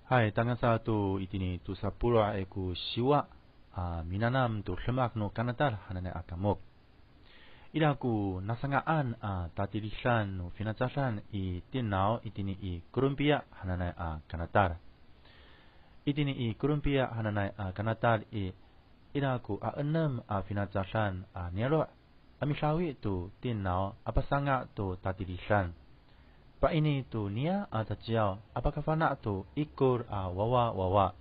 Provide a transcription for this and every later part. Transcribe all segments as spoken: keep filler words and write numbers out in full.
Hay, tangasa to itini to sapolo' a ko siwa, a, minanam to demak no kanatal hananay a kamok. Ira ko nasanga'an a tatilidan no finacadan i tinaw itini i Kolompiya hananay a kanatal. Itini i Kolompiya hananay a kanatal i, ira ko a enem a finacadan a niyaro' a midawi to tinaw a pasanga' to tatilidan. Paini to niya a caciyaw a pakafana' to ikor a wawawawa,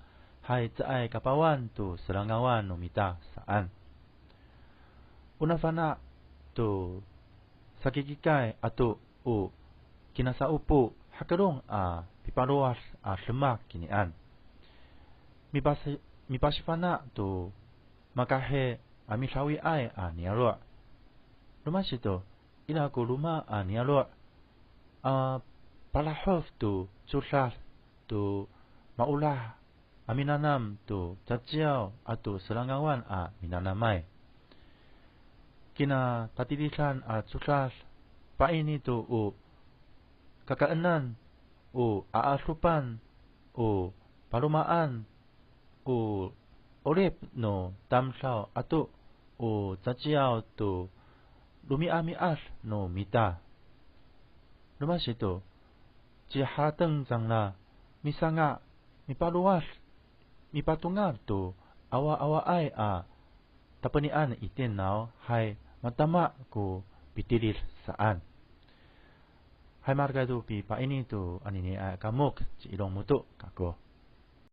hay caay kapawan to serangawan no mita saan. O nafana' to sakikikay ato o kinasa'opo hakelong a pipalowad a demak kinian. Mipasi-, mipasifana' to makahi a midawiay a niyaro'. Roma sato, ira ko roma a niyaro' a palahof to codad to maolah a minanam to caciyaw ato serangawan a minanamay. Kina tatilidan a codad paini to o kakaenan, o aadopan, o palomaan, o 'orip no tamdaw ato o caciyaw to romi'ami'ad no mita. Roma sato, ciharateng cangra misanga' mipalowad, mipatongal to awaawaay a tapenian i tinaw, hay matama ko pitilid saan. Hay, markay to pipaini to aniniay a kamok, ci Ilong Moto kako.